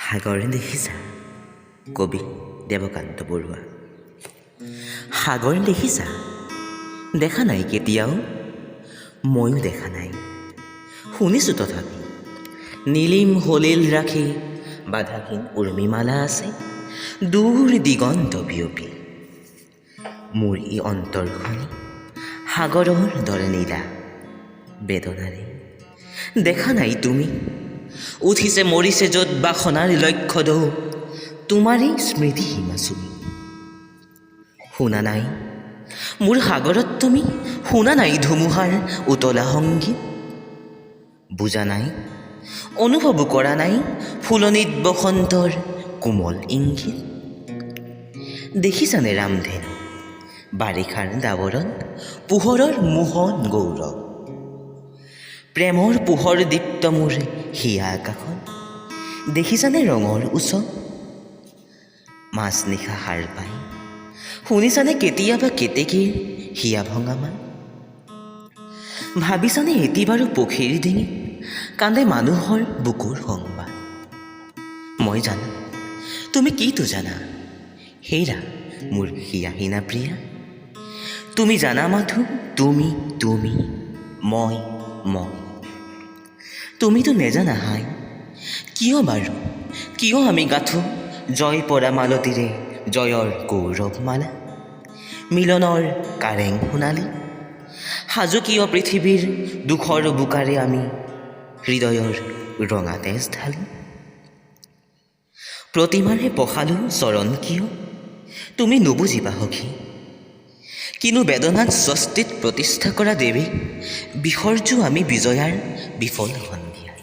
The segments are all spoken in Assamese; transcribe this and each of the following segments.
সাগৰ দেখিছা? কবি দেৱকান্ত বৰুৱা। সাগৰ দেখিছা? দেখা নাই কেতিয়াও? ময়ো দেখা নাই, শুনিছোঁ তথাপি। নীলিম সলিল ৰাখি বাধাহীন উৰ্মিমালা আছে দূৰ দিগন্ত বিয়পি। মোৰ ই অন্তৰখনি সাগৰৰ দৰে নীলা বেদনাৰে। দেখা নাই তুমি? উঠিছে মৰিছে য'ত বাসনাৰ লক্ষ্য ঢৌ, তোমাৰেই স্মৃতি সীমা চুমি। শুনা নাই মোৰ সাগৰত তুমি? শুনা নাই ধুমুহাৰ উতলা সংগীত? বুজা নাই, অনুভৱো কৰা নাই ফুলনিত বসন্তৰ কোমল ইংগিত? দেখিছানে ৰামধেনু বাৰিষাৰ ডাৱৰত পোহৰৰ মোহন গৌৰৱ? প্ৰেমৰ পোহৰ দীপ্ত মোৰ হিয়া আকাশত দেখিছানে ৰঙৰ উৎসৱ? মাজনিশা সাৰ পাই শুনিছানে কেতিয়াবা কেতেকীৰ হিয়া ভঙা মাত? ভাবিছানে এটি বাৰু পক্ষীৰ ডিঙিত কান্দে মানুহৰ বুকুৰ সংবাদ? মই জানো, তুমি কিটো জানা? হেৰা মোৰ হিয়াহীনা প্ৰিয়া, তুমি জানা মাথো তুমি তুমি, মই মই। তুমিতো নেজানা হাই, কিয় বাৰু, কিয় আমি গাঁথো জয় পৰা মালতীৰে জয়ৰ গৌৰৱমালা, মিলনৰ কাৰেং সোণালী? সাজো কিয় পৃথিৱীৰ দুখৰ বোকাৰে আমি হৃদয়ৰ ৰঙা তেজ ঢালি? প্ৰতিমাৰে পখালো চৰণ কিয়, তুমি নুবুজিবা সখী। কিনো বেদনাত স্বস্তিত প্ৰতিষ্ঠা কৰা দেৱী বিসৰ্জো আমি বিজয়াৰ বিফল সন্ধিয়া।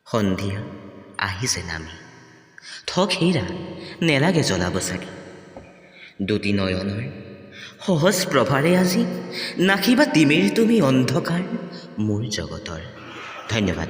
সন্ধিয়া আহিছে নামি, থক হেৰা, নেলাগে জ্বলাব চাকি। দুটি নয়নৰ সহজ প্ৰভাৰে আজি নাশিবা তিমিৰ তুমি অন্ধকাৰ মোৰ জগতৰ। ধন্যবাদ।